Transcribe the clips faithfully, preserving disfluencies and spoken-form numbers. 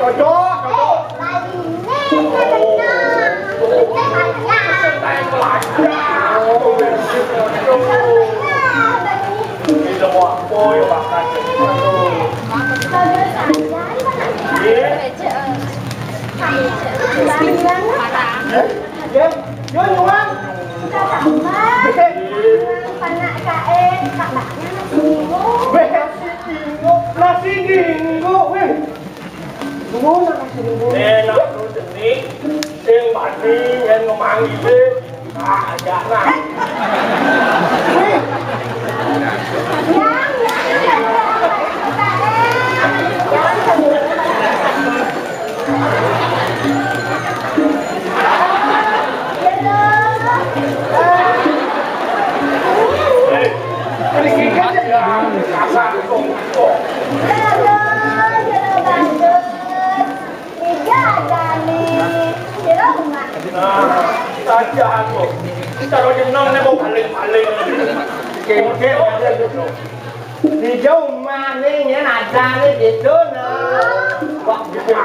Cocok, cocok. Baliné kena. Kita banyak. Ini semua apa yang bakal jadi? Iya. Iya. Yo, nyuwun. Panak kaé, panak nasi minggu. Wéh, nasi minggu. Nasi minggu, wéh. Ngono nasi minggu. Enak terus ini. Sing mati yang ngemanggi. Ah, jangan. Wéh. Yang, yang, yang, yang. Nah, saja aku. Cara jeneng nek mau paling-paling. Kengkek ada gitu. Di jauh mana nih, nadanya gitu, nah. Wah, gitu.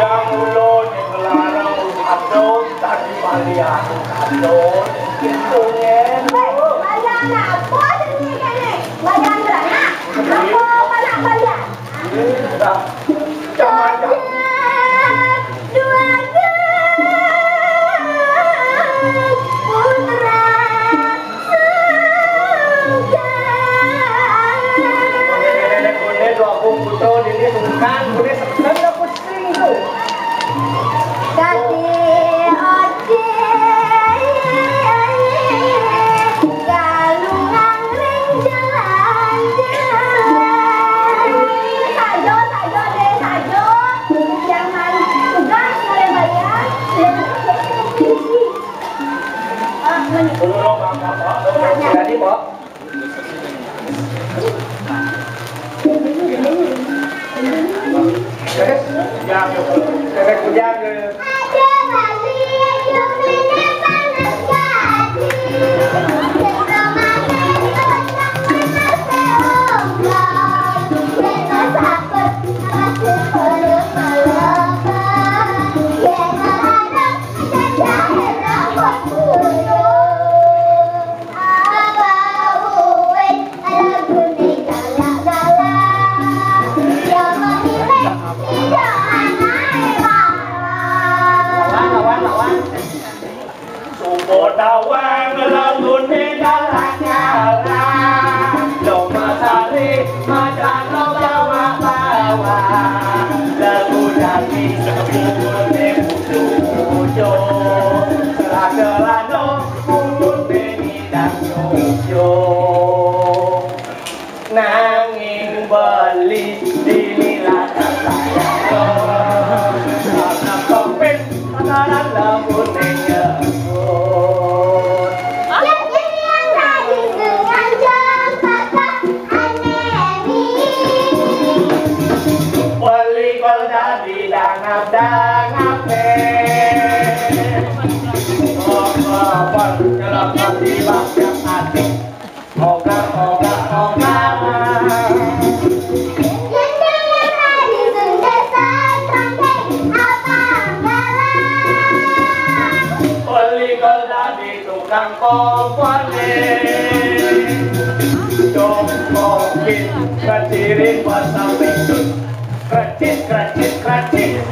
Yang ulo di Belarang Adon tadi balian Adon itu ngen. Weh, balian apa sih ini kene? Balian beranak? Apa panak balian? Nah, jangan, jangan. Nenek-nenek, boleh dua puluh putra, ini bukan, boleh sekian dapur. Dadi odi galungan ring jalan-jalan. Sajo, sajo, deh, sajo. Jangan tugas oleh bayar. Ah, menit. Jadi, Pak. Lawan, lawan, lawan. Supo tawang lagune galak-galak. Lo masari macan lo bawa-bawa. Lagu dadi sepukul ne pucuk-pucuk. Selak-selano Nanging beli dililakan saya. Karena pepit pasaran lembune nyebut. Jadi yang tadi dengan jam patah anemi. Beli kol dadi dangap-dangape. Apa-apa nyelakap di bakyak ati. Oga, oga, oga. Yen kalian hari sing desa tangke apa ngalah? Oli kol dadi tukang kompone. Jokokin ketirin pasang pintun. Krecit, krecit, krecit.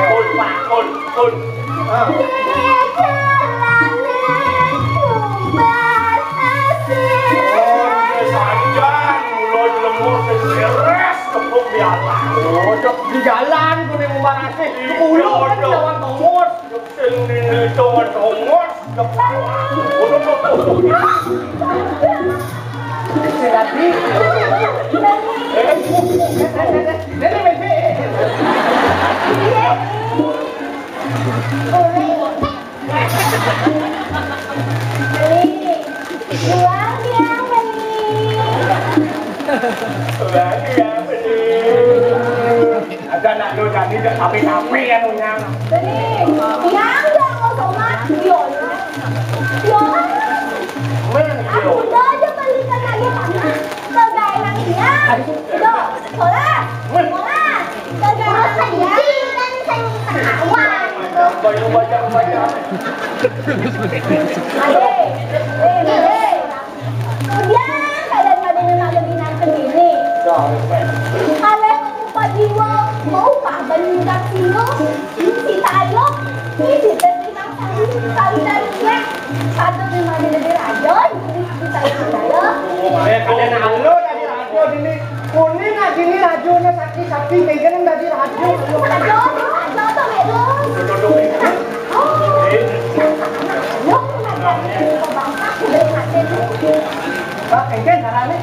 Pun, Pak, pun, pun. Oh, sanjan, mulo jlemur sing beres, tepuk di atas. Oh, cok di jalan, kuning umbar asih. Iya, ulo kan cok. Lawan tongos. Sing dini tongan-tongan. Sing dadi. Nenek, nenek, nenek. Jadi, capek-capek ya, Nyonya. Jadi, yang nggak mau sholat, Yola. Yola. Mana nih, Yola? Aku udah aja balikan lagi tanah. Kagak enak dia. Udah, sholat. Sholat. Kagak enak dia. Kan saya ketahuan. Banyak, banyak, banyak. Ade, eh, Ade. Kemudian keadaan Madé memang lebih nangkep ini. Kalau mau upah jiwa, mau upah banding kasino, si Tayo, ini si Tes Pinang Sari, Sari dari dia. Satu memang lebih raja, jadi si Tayo Mandala. Eh, kalian alo dari raja ini. Kuning aja ini raja, ini sakit-sakit, pengen dari raja. Raja, raja tuh, Medo. Oh, raja, raja. Bang, engke carane?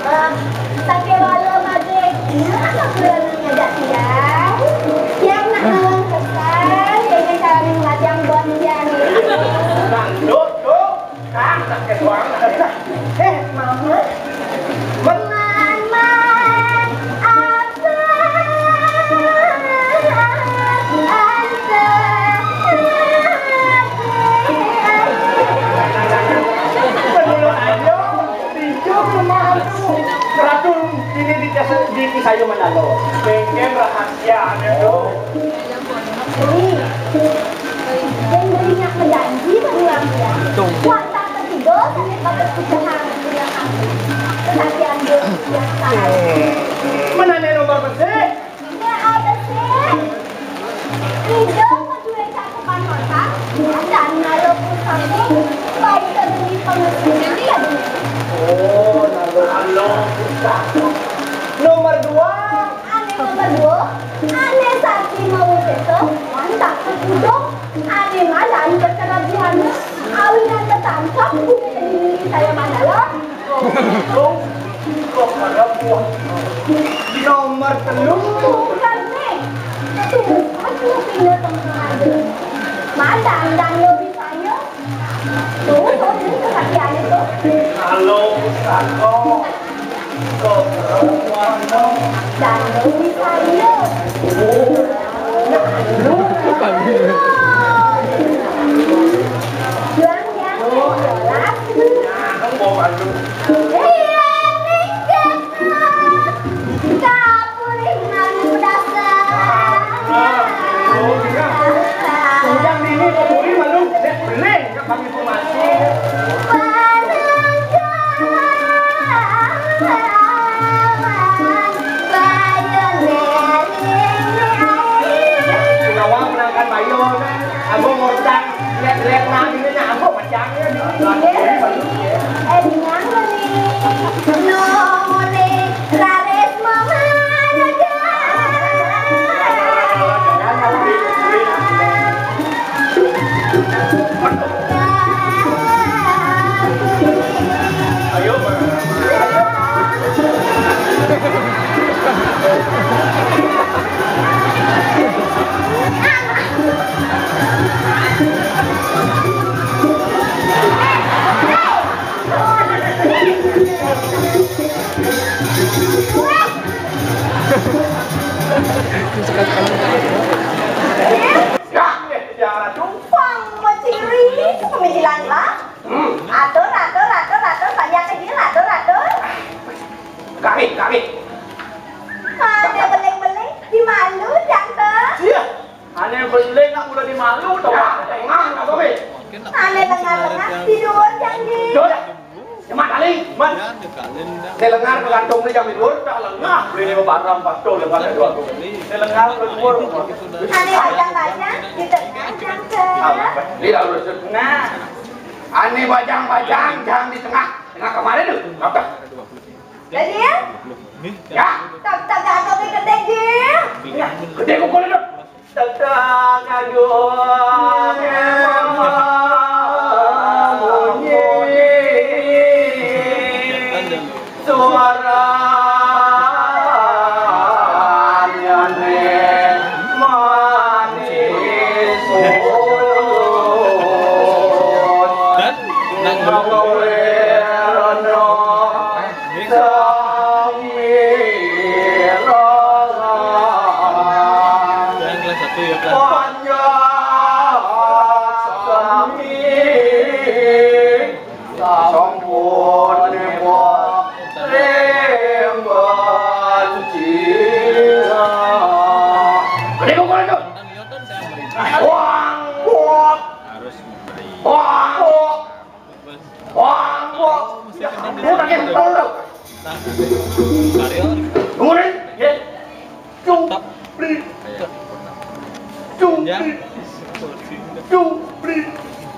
Bang, sakewala mage. Ini kan bulan ngajak tiang. Tiang nak nolong pesan, engke carane ngajak bon tiang ini. Nah, duh, duh. Nah, sakit doang. Eh, Mama. Mama, apa? Ratu, ini di, di saya mandalo. Pengen rahasia, ya, tuh. Ini, yang belinya menjanji, baru rahasia. Tuh. Kuartal ketiga, sampai batas pecahan, tetapi ambil yang salah. Mana nih nomor bersih? Ida madué cakupan otak, dan nalo pusako, baik terjadi pengecualian. Oh, nalo, nalo pusako. Nomor dua. Ané nomor dua, ané sakti mau seso, mantap kuduk, ané malam berkerabuan, awinan ketangkap, bukan diri saya mandala. Nomor telu. Bukan, Nek. Tunggu, aku pindah tempat. Madang dan lebih saya. Tuh, tuh, ini kesakiannya tuh. Halo, Sako. Kok perempuan dong? Dan lebih saya. Oh, nah, lu. Bilang ya, jelas. Nah, kamu bawa baju. Iya, nih, Kak. Kapulih malu dasar. Nah, oh, iya. Ujang ini kapulih malu, dia beling, dia panggil informasi. Panenjang, bayu nering, nih, air. Sing awang menangkan bayu, nih. Aku ngortang, lihat-lihat, nah, ini, nah, aku. Ya, eh, ya, Ratu. Pang meciri, pemikiran lah. Hmm. Atur, atur, atur, atur, banyak kecil, atur, atur. Gawe, gawe. Ada beling-beling, di malu, Jangkep. Iya. Ane beling nak mula di malu, tau. Ya, tengah, tau, Be. Ane tengah-tengah, tidur, Jangkep. Tidur. Cuma kali, man. Saya lengar ke kantong ni jam tidur, tak lengah. Beli ni barang patut lengar dua tu. Saya lengar ke dua. Ane baca-baca, di tengah, Jangkep. Apa? Dia dah urus. Nah. Ane bajang-bajang, jang di tengah. Tengah kamar tu. Apa? Jadi ya? Ya. Tak, tak jatuh ke kedek dia. Ya. Kedek pukul tu. Tetang agung munyi suaranya manis mulus. Gawe rena sami rasa.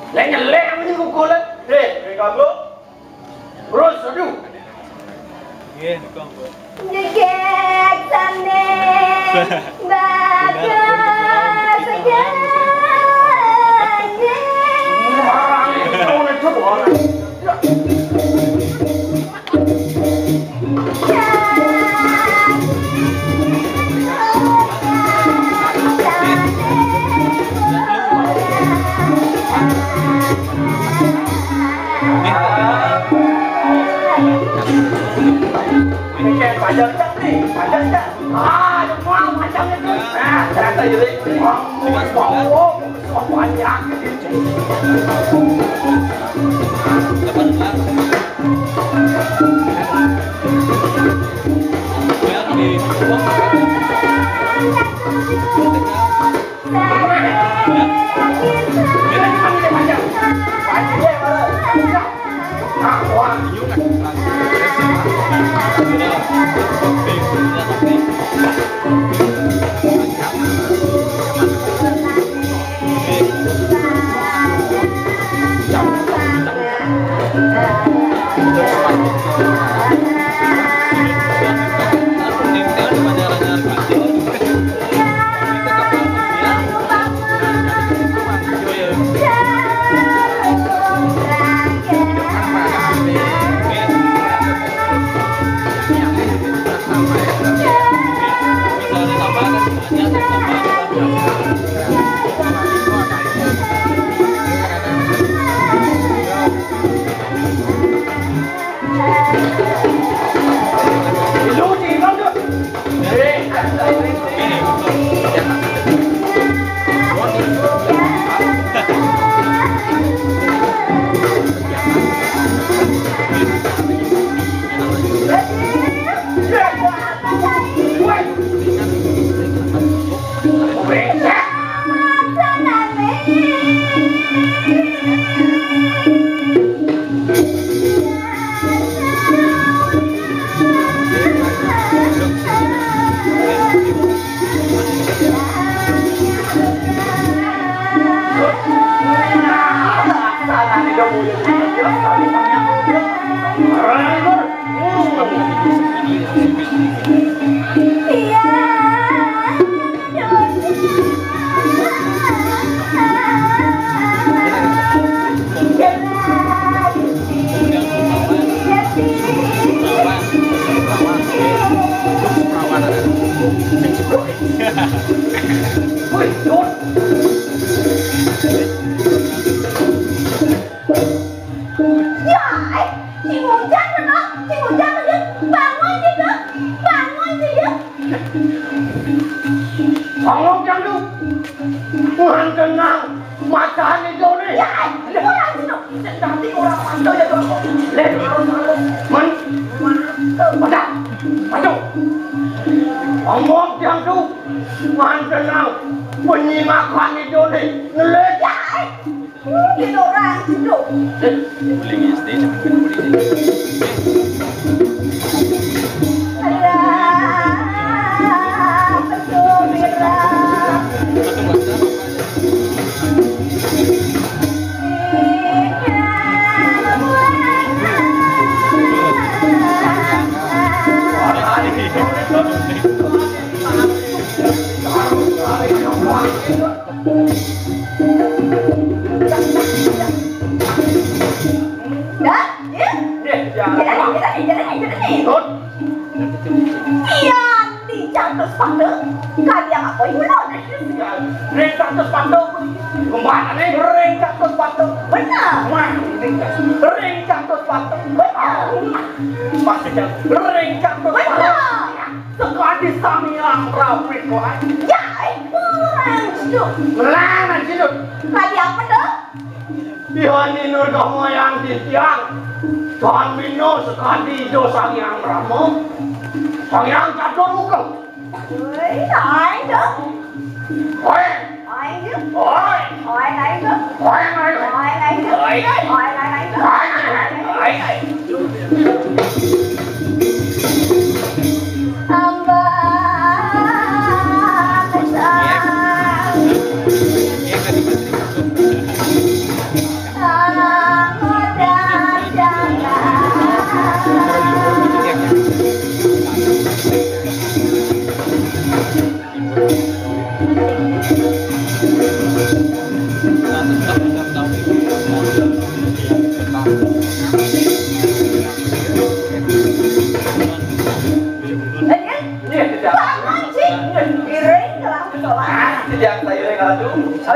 Lah nyelek apa ni pukul, eh? Eh, eh, kamu. Terus, aduh. Nggih, niku ampun. Jegég sané bagus sejané. Ini kan panjang cak nih, panjang cak. Ah, yang mau panjang itu. Nah, ternyata jadi. Wah, wah, wah, wah, panjang. Ya, eh, si Ujang, no, si Ujang, no, bangun gitu, bangun gitu. Bangun, Cang, tuh. Tuhan tenang, macane done. Ya, eh, orang situ. Nanti orang mantu ya, tuh. Leh, men, mantu. Pada, mantu. Ngomong, Cang, tuh. Tuhan tenang, penyimakan itu nih. Ngeledek. Ini orang situ. Paling S D zaman kan boleh. Alah, betul, Mira. Dah, ya? Ya, ya. Jalan, jalan, jalan, jalan. Tut. Iya, di jatuh sepatu. Kalian apa yang belum? Ring jatuh sepatu. Kemana nih? Ring jatuh sepatu. Benar. Wah, ring jatuh sepatu. Benar. Pasti jatuh. Ring jatuh sepatu. Benar. Sekali sami ilang rapi kok. Ya, eh, kurang situ. Kurang situ. Kali apa tuh? Ihani nurga moyang titiang. Tuhan Bino sekadi do Sang Hyang Rama. Sang Hyang Catur Mukha. Woi, ayo. Woi. Ayo. Woi. Woi, ayo. Woi, ayo. Woi, ayo. Woi. Woi, ayo. Woi. Hamba kesal.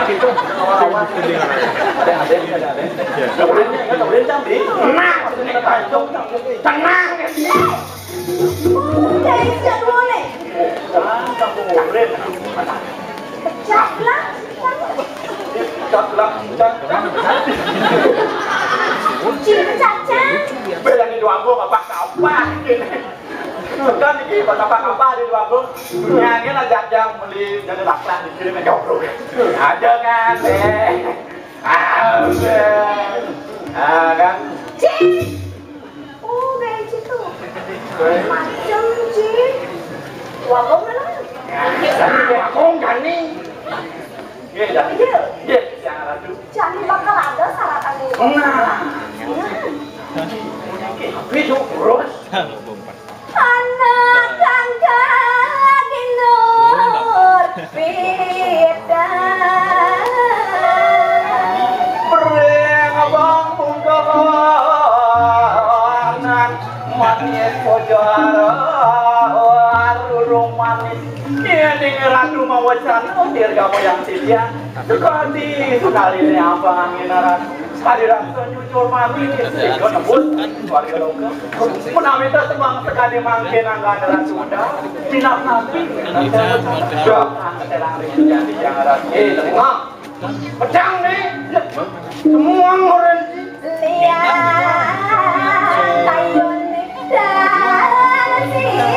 Ada, ada, ada, ada. Nah, tenang, tenang. Udah isi dulu nih. Pecah lah. Pecah lah, pecah. Cinta caca. Beda di dua gua, apa, apa? Kan iki, apa, apa di dua gua? Nyangin aja yang beli jadi laklah di sini, goblok. Ada kan, eh? Ada. Ah, kan? Cik. Oh, kayak gitu. Macem, Ji. Wabong kan? Jadi wabong kan nih? Iya, jadi. Iya. Iya, yang ratu. Jadi bakal ada syarat anu. Nah. Iya. Tapi itu urus. Anak tangga di Nur Pita. Breng abang ungkahanan manis pojar rurung manis. Ini ratu mawacan dirgamu yang titian. Sekali sekali ini apa angin ratu. Tadi rasa nyucur manis. Itu nebus warga lokal. Menawi teh tembang sekali mangkin angga ratu udah. Minat nanti. Dah, angkat elang ring jadi jangan ratu. Eh, terima. Pecang nih. Semua orang. Lihat tayun dari sini.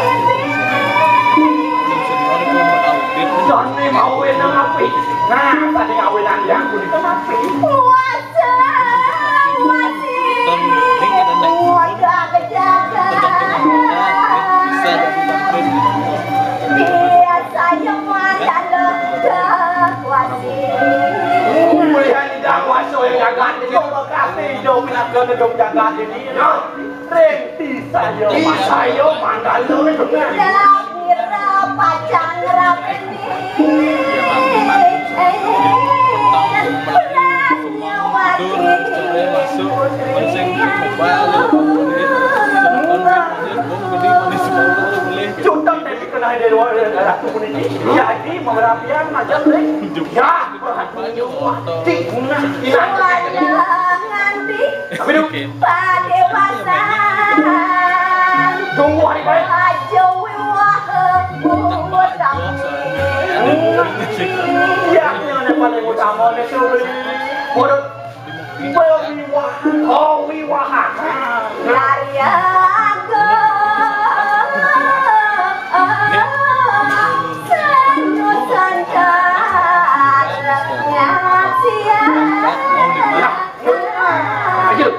Johnny mau wenang api. Nah, tadi ngawinan yang kulit api. Puasa masih muda kejaga. Dia saya mandala kekuasaan. Jagat ini. Terima kasih, dong, nak kena dong jagat ini. Nah, ring, di saya. Di saya, mandala, benar. Ira pacang rapeni. Cundang dari kenal dari luar, dari ratu puniki. Jadi, merapian macam ni. Ya, berhati. Nah, ini. Wayah nganti. Tapi dulu. Padéwasan. Tunggu hari baik. Aja wiwah umur kami. Ya, ini paling utama ni, Suri. Waduh. Wiwah. Oh, wiwah. Lari aku. Sanu sancar. Ngasia. Ayo.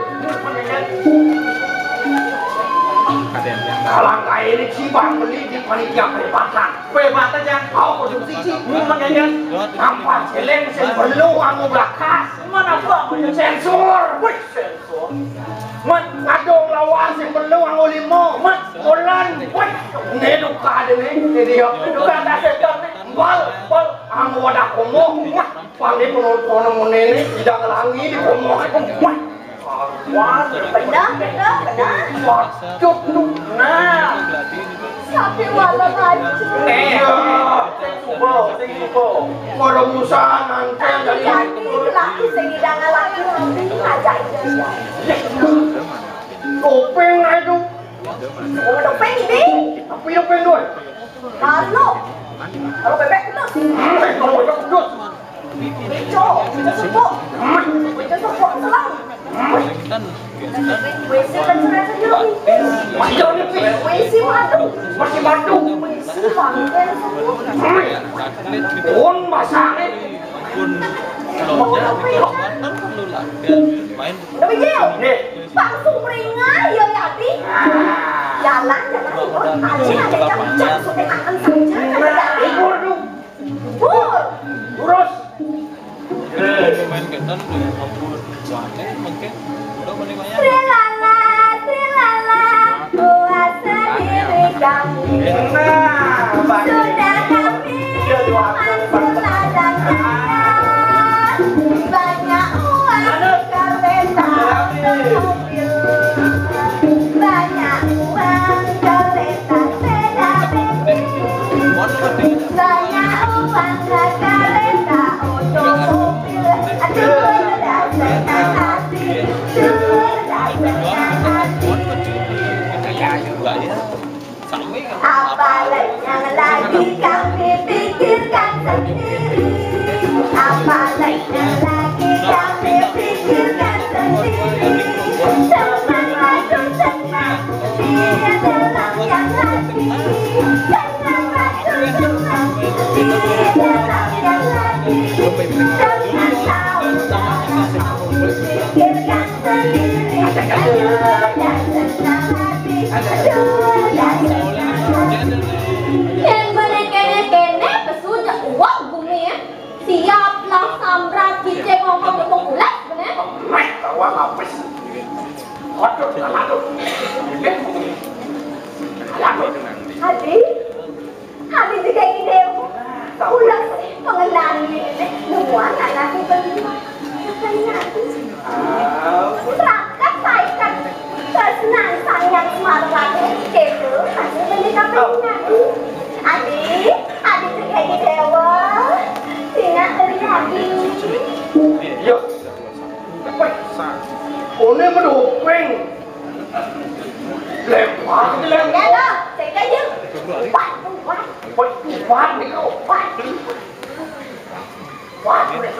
Alangkah ini cibang beli di panitia pelebasan. Pelebasan, Jang? Kau konsumsi, Ci. Hmm, makanya. Nampak celeng, sing perlu kamu belakang. Mana apa? Sensor. Wih, sensor. Mat, ngadong lawan sing perlu kamu limo. Mat, kolan. Wih, ini duka ada nih. Ini dia. Duka tak sedap nih. Bal, bal. Kamu wadah komo. Wah. Pang di penonton menene, tidak ngelangi di komo. Wah. Wah, benar, benar, benar. Waduh, lu. Nah. Sapi walau laju. Nih. Sing subo, sing subo. Waduh, usaha nanti. Tapi jadi laki sing idang laki nanti aja. Topeng itu. Oh, topeng ini. Apa yang pengen? Kalau, kalau bebek terus. Kalau bebek terus. Ijo, ijo supo. Ijo supo selang. Wesi pencerahan jeruk nipis. Wesi madu. Wesi madu. Wesi mangkok semua. Pun masaknya. Pun kalau dia kan perlu lah. Main. Tapi dia, langsung peringai ya, Yati. Jalan, jalan. Aja ada jam-jam, sudah makan saja. Nah, libur dong. Bur. Lurus. Main ketan udah ampun. Soalnya mungkin udah mending banyak. Trilala, trilala, puasa diri kami. Nah, sudah kami masuk ladang kaya. Banyak uang kereta. Banyak uang kereta, sepeda, mobil. Banyak uang kereta, otomobil. Aduh, dah senang hati. Aduh, dah senang hati. Apalagi yang lagi kami pikirkan sendiri. Apalagi yang lagi kami pikirkan sendiri. Senang, aduh, senang di dalam yang lagi. Senang, aduh, senang di dalam yang lagi. Senang tahu, pikirkan sendiri. Aduh, dah senang hati. Aduh, dah senang hati. Yén bener kéné-kéné, pesu jak uwak bumi, ya. Siap lah, samrat, kicing, ngongkong, tepung ulas, bener? Meh, tawa ngapis. Waduh, waduh. Waduh. Adi, Adi juga ide. Ulas, pengenalan ini, nuan anak itu. Apa ini Adi? Rakat paikan. Tresnan sayang semalam aku. Itu masih beli kafe ini Adi. Adi, Adi juga ide dewa. Singa dari Adi. Iya. Wéh, oné medopeng. Lempar, lempar. Ya, lo, cek aja. Wah, wah. Wah, wah, nih, wah. Wah, udah.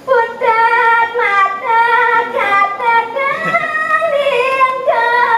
Putat mata katakan lintang.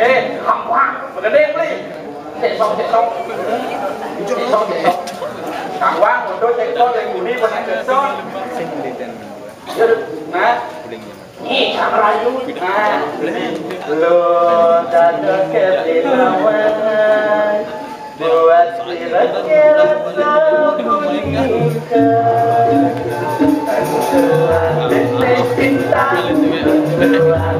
Eh, gampang. Begedé beli. Cek sok, cek sok. Cek sok, cek sok. Kang Wang, untuk cek sok, yang budi pernah cek sok. Nah, ini Kang Rayu. Nah, ini. Lo dada ketilawan. Buat kira-kira sembunyikan. Cinta,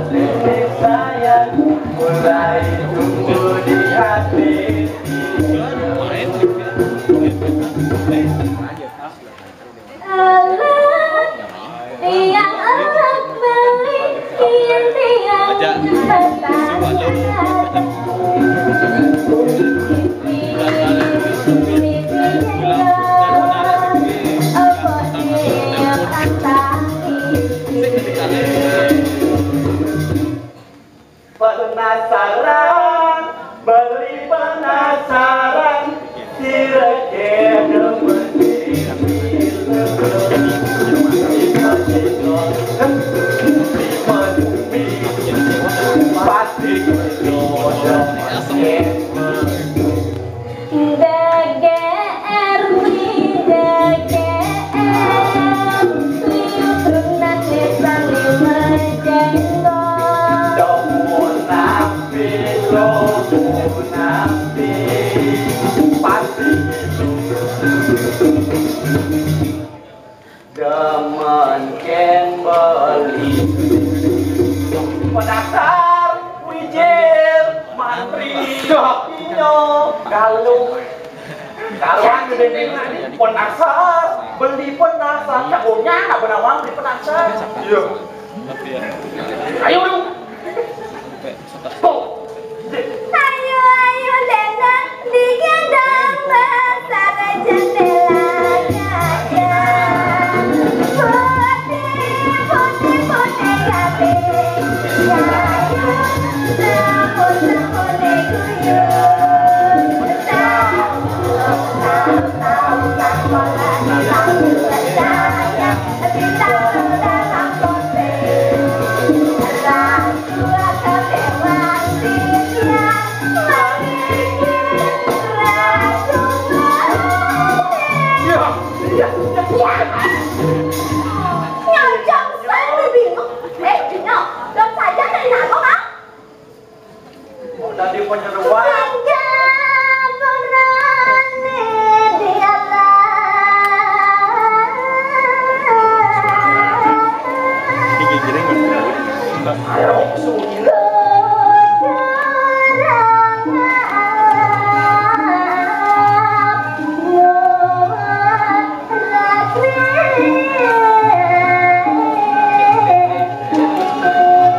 cinta sayang, mulai tumbuh di hati. Alah, tiang anak beli, tiang, tiang. Aja. Suara lu. Apa tiang anak? Penasaran, beli penasaran, sira kena mesti. Pasti. D G R, D G R, liu tunas desa lima jenggot. Dong munafik, lo munafik, pasti. Demen kén beli. Penasar, wijil, mantri, inyo, galung. Karuan gedé ni, penasar, beli penasar. Cak Bonya, nak benawang beli penasar. Iya. Ayo, dong. Ayo, ayo, Lena, digendong besar jendela kaca. Putih, putih, putih kabeh. Sayur, sabun, sabun diguyur. Tahu, tahu, tahu, tahu, sekolah di Samudra Jaya. Kita dalam kopi. Nyajang saya bingung. Eh, Dino, dong saja dari nago, Bang? Udah di penyeruan.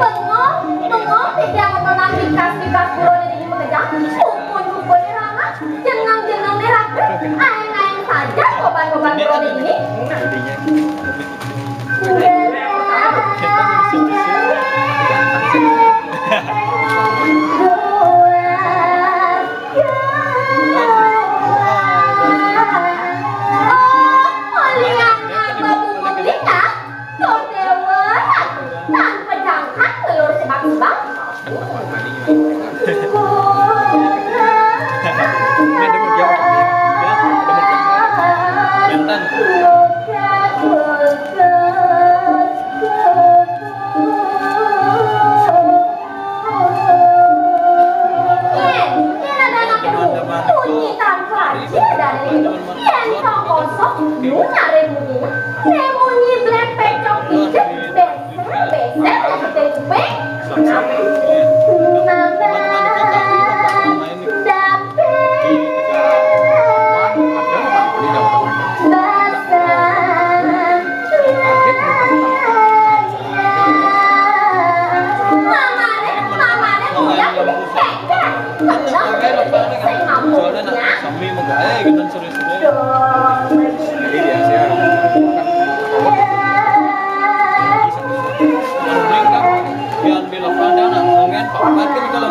Bengong, bengong, titiang nonton tikas-tikas buroné di makejang, sukun-sukun nérangan, jeneng-jeneng nérangan, aéng-aéng saja korban-korban buroné ini. Oh, liang apa bungut lingah? Tur Déwa Ratu, tan pejangkat ngelur sebang-sebang. Jantan. Yén, yén ada anak dulu, munyi tan pelacir dari itu. Yén tong kosong, lu nyari munyinya. Né munyi blepecok picek, beser, beser, beser, kuping. Mama, dapet. Basah. Mamané, mamané nguyak ini kékér. Seneng sing mabuknya. Sami menggaé gitu serius-serius. Jadi dia sih. Yang bilang pada anak pengen pakai kalau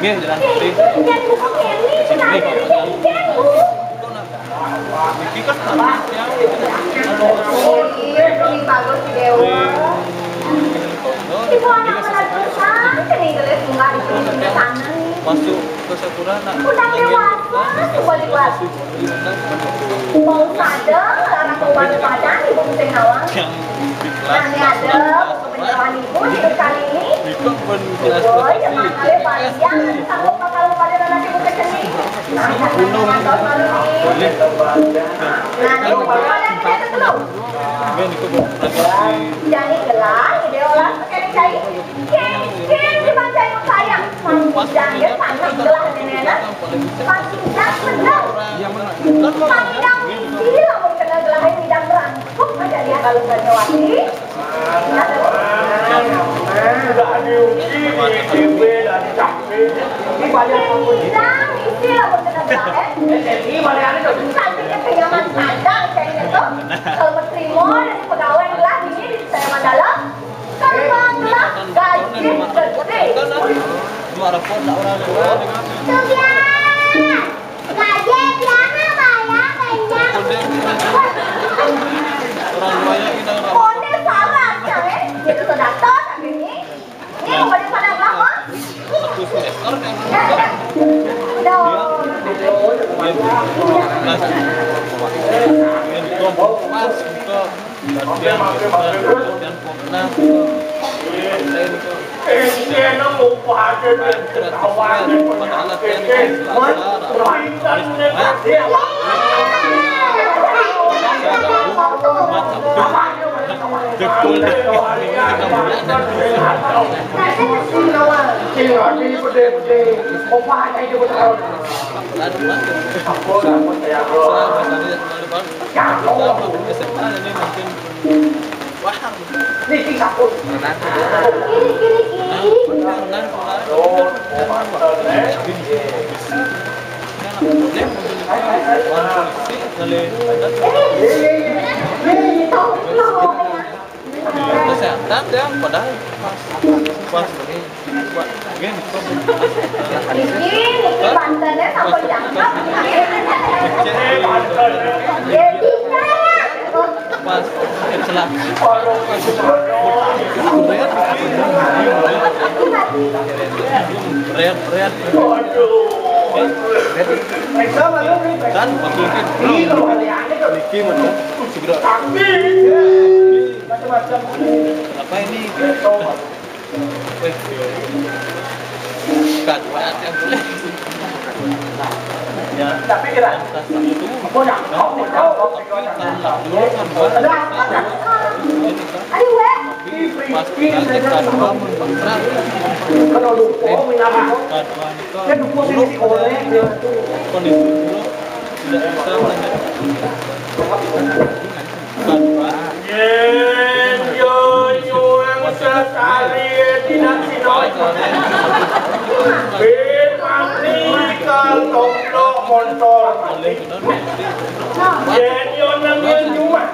Nggih, jalan putih. Sini. Niki kan Ih, bagus si Dewa. Ibu anak mana susah, nih gelis bunga di sini, di sana nih. Masuk ke Sakura, nak. Udah dewasa, coba dewasa. Mau sadar, anak mau pada, ibu mesti nawang. Yang di kelas. Nah, ini ada. Penyerahan ibu hidup kali ini. Ibu pun kelas. Ibu, jangan kali panitia, nanti sanggup bakal pada nanti ibu kesini. Nah, jangan nonton baru nih. Boleh. Nah, ibu pada kita dulu. Nggih, niku kok. Jadi gelah, ide olah sekali cai. Kin, kin, di bangsa yang sayang. Panjang ya, panjang gelah ini, nah. Panjang benar. Panjang misi, lamun kena gelah ini, dan rangkup aja dia kalau Banyuwangi. Udah diuji di I T B dan capek. Ini banyak ampun. Nah, isi lah buat kena bilang, eh. Ini balik hari tuh. Cantik, eh, pinjaman sadar kayaknya tuh. Kalau mau terima dari pegawai lah, ini di saya Mandala. Kalau mau gelas, gaji gede. Juara kota orang tua. Tuh, ya. Lagi bilang apa ya, banyak. Orang tuanya kita orang. Konde salah, cewek. Gitu sudah tahu, tapi ini. Ini mau pada pada berapa? Satu semester kan. Dong. Pas, pas, latihan, latihan, latihan, latihan. Wah, niki sampun. Niki, niki. Kesehatan ya, padahal pas, pas ini. Wah, gini kok. Ini, ini pantannya sampai jangkau. Jadi, kayak Pas kecelakaan. Red, red. Kan waktu itu Ricky mana? Segera. Apa ini? Bukan, bukan yang boleh. Ya. Tapi kira. Apa nak? Kau nak tahu? Tapi kan dulu kan buat. Ada apa nak? Ayo, weh. Pas kita kita dua menang. Kalau lupa, menang. Kan dua itu. Kan dua dulu sini, oleh dia tu. Kondisi dulu tidak bisa banyak. Yén yo nyuwun sesari tidak sinoi. Bin mati kal toplok montol mati. Yén yo nang nyuwun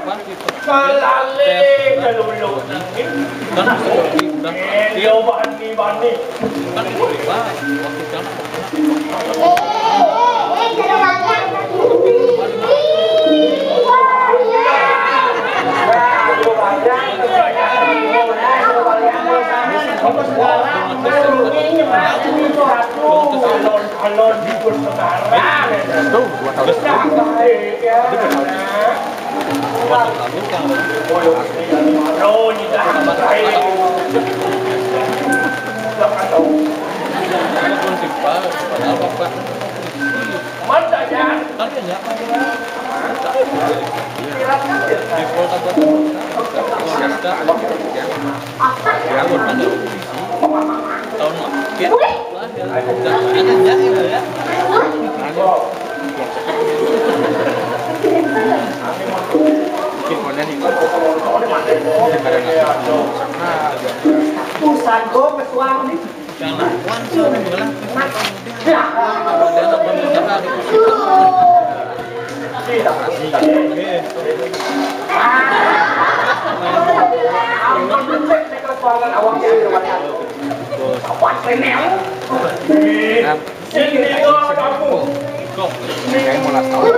kalale keluluk nanging. Yén yo bani-bani. Mana ya? Di Polda Papua. Polresta. Ya, bukan ada polisi. Tahun makin. Ada, ada, ya. Urusan gue ketua nih. Nah, ini dia kamu. Kayak mau las tahun.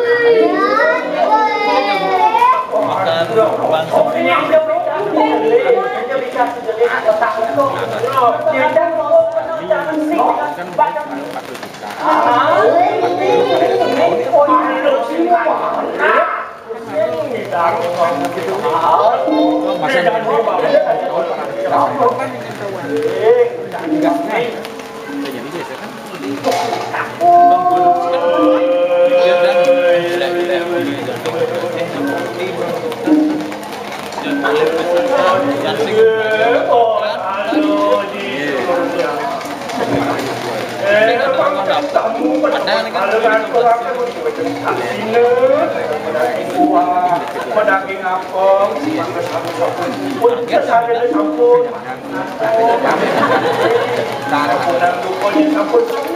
Makan bangsa. Pedaging apa? Pun kesana sampun. Sampun, sampun.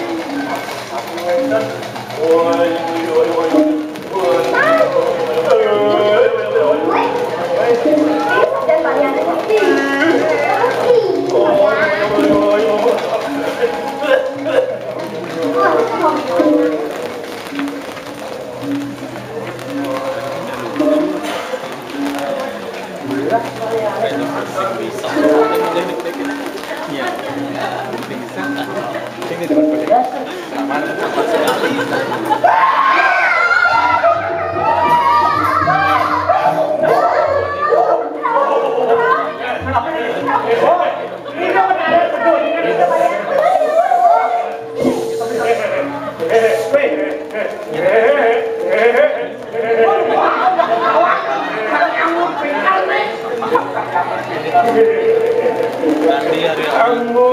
Ambu,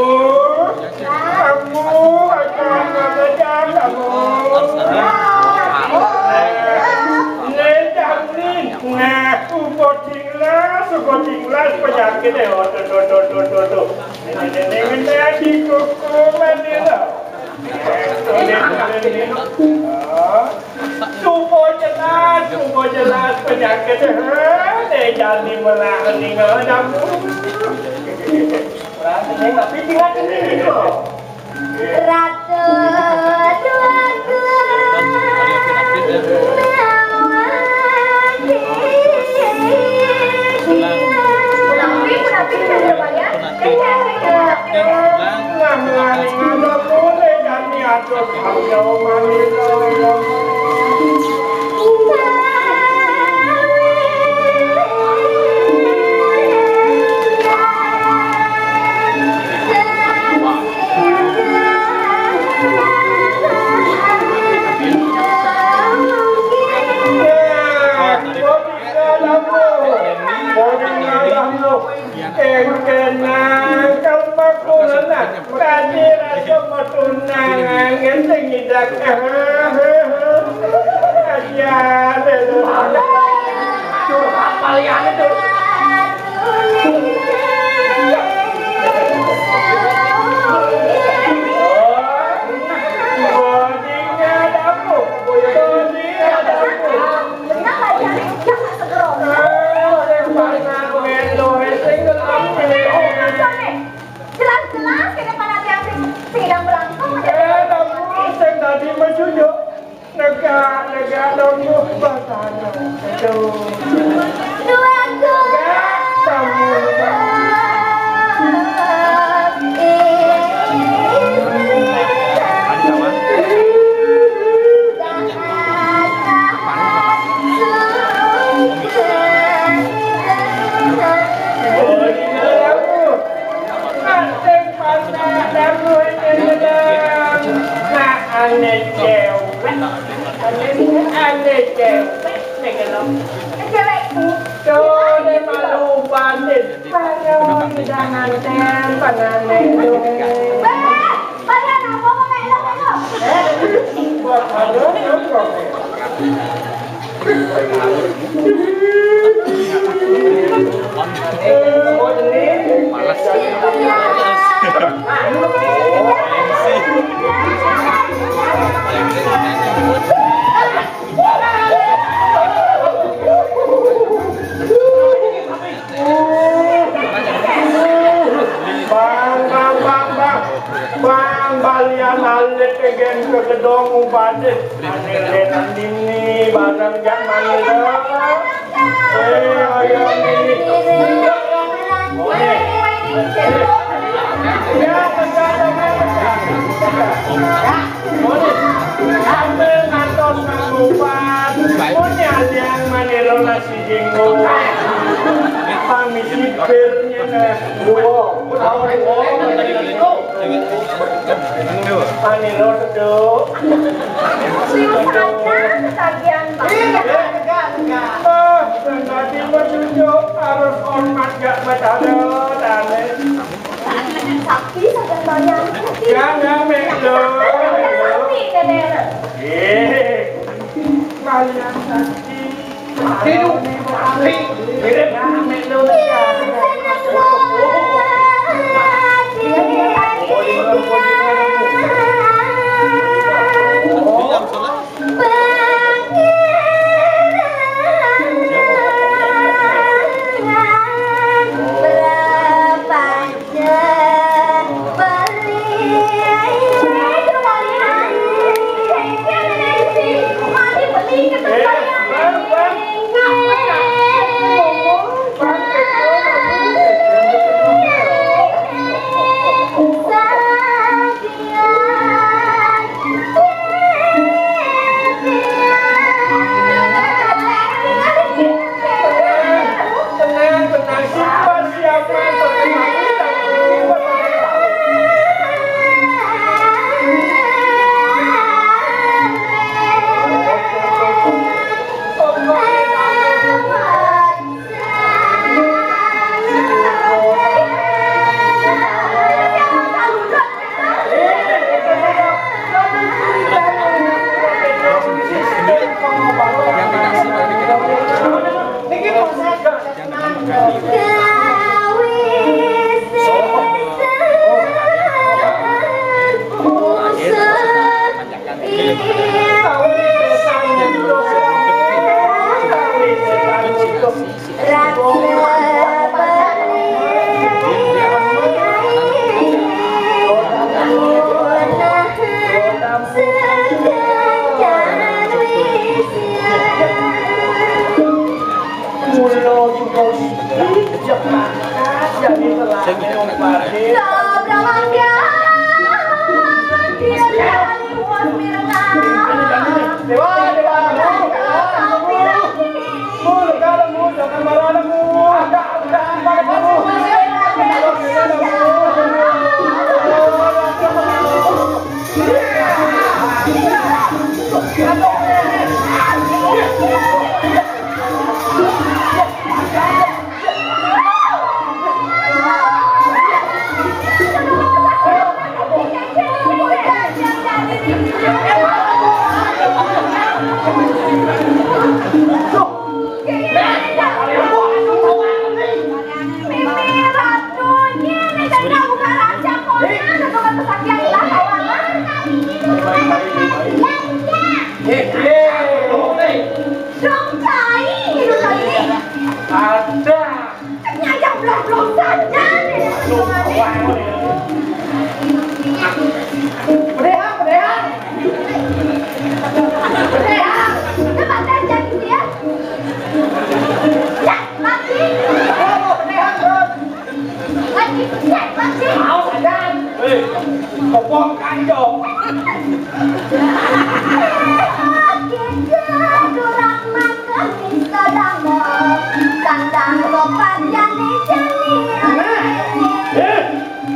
ambu, akan akan ambu. Nah, suko tinglas, suko tinglas penyakit eh. Oh, tuh, tuh, tuh, tuh, tuh, tuh. Ini, ini, ini, ini, kuku, mandi lo. Ini, ini, ini. Oh. Supo jelas, supo jelas penyakit. Heh, deh, jadi melah ning, oh, nyambung. Orang ini tapi tinggal ini kok. Ratu Tuaku. Kenapa, kenapa, kenapa, kenapa? Engkena kalpakulana, kadi raja matunangan ngenteng idak. Aja, lho. Curhat paliane, Dul. Bodinya dapur, bodinya dapur. Bener aja, jangan seger. Jelas-jelas kene panate sing, sing idang belangkong aja. Eh, tapi sing tadi mah jujur. Negak, negak dong, batana. Aduh. Dua, dua. Negak, tamu. Ane cewek, ane cewek, nih kalau cewekku, cowok malu bandit, kalau jangan tem panane dong. Bah, kalian apa kok kayak lo? Eh, buat halo, Bang, bang, bang, bang. Bang, balian alit gen ke gedong ubadik. Ane lenan dini, barang jak mani lo. Eh, ayo dini. Boleh. Ya, tegak, tegak, tegak. Boleh. Sambil ngantos nang ubat. Mun nyaliang mani lo nasi jenggo. Pamisi birnya, nah. Dua. Paniro seduk. Sius aja ketagihan banget. Nah, berarti petunjuk harus hormat gak bertaruh, aneh. Sakti sadang bayang. Ya, ya, Mek, lo. Sakti, Dede. Eh, kalian sakti. Hidup. Hidup. Ada. Nyayang blong-blong saja nih. Pedehang, pedehang. Pedehang. Cepat saja gitu ya. Ya, mati. Pedehang, bro. Lagi, ya, mati. Mau saja. Hei, kopong kanjong. Nah, eh,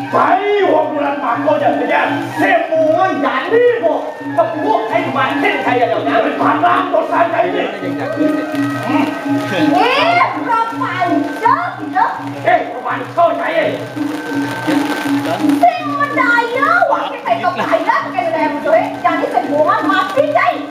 bae wong bulan mako jan kejar. Semungan jani kok. Kebuk saya kemarin saya dah. Dari padang dosa saya ini. Hmm. Eh, Propanco gitu. Eh, Propanco saya. Sing medaya, wah, kayak kaya medaya, kayak medaya musuhnya. Jadi semungan mati, guys.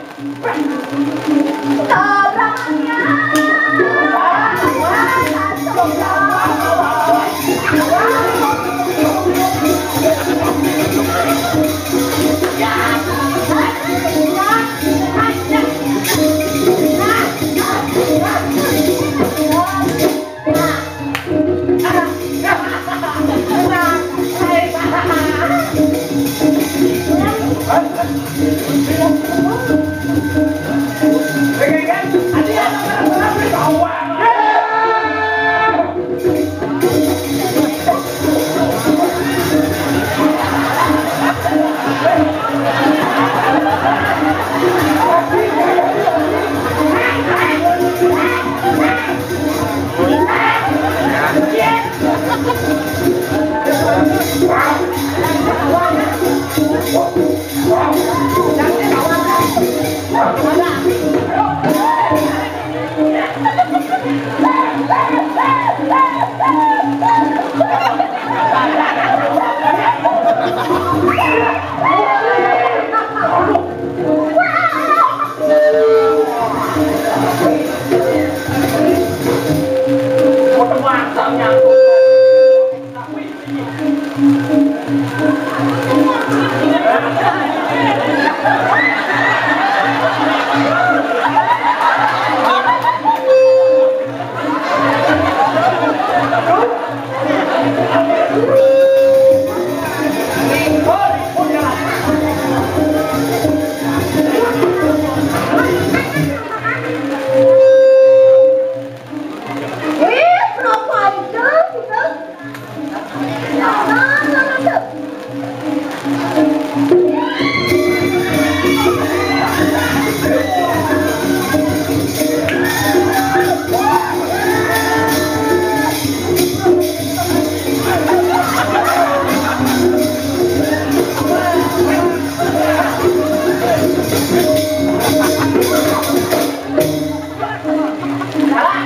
Salah,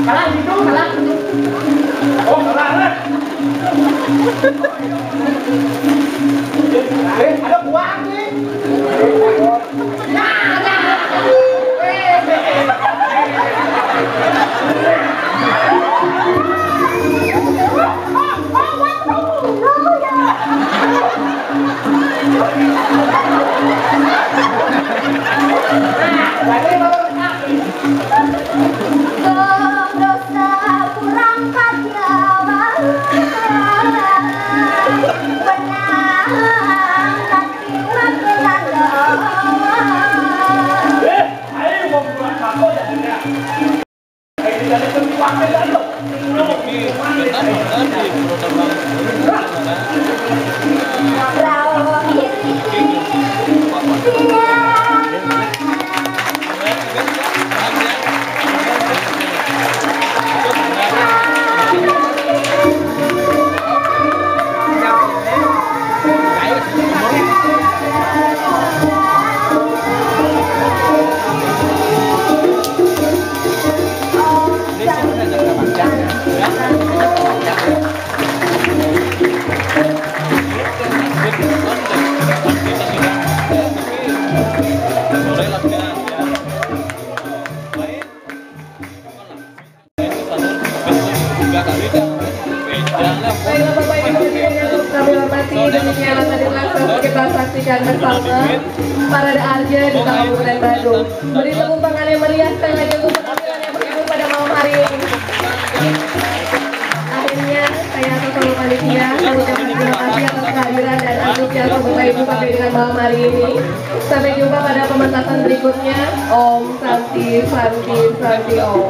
salah gitu, salah. Oh, salah, salah. Eh, ada buang nih. Nah, nah. Eh, eh, eh. Nah, jadi kalau Baiklah, Bapak Ibu, hadirin yang kami hormati, demikianlah tadi langsung kita saksikan bersama Parade Arja di Kabupaten Bandung. Beri tepuk tangan yang meriah sekali lagi untuk penampilan yang bersyukur pada malam hari ini. Akhirnya, saya atas nama panitia mengucapkan terima kasih atas kehadiran dan antusiasme Bapak Ibu sampai dengan malam hari ini. Sampai jumpa pada pementasan berikutnya. Om Santi, Santi, Santi Om.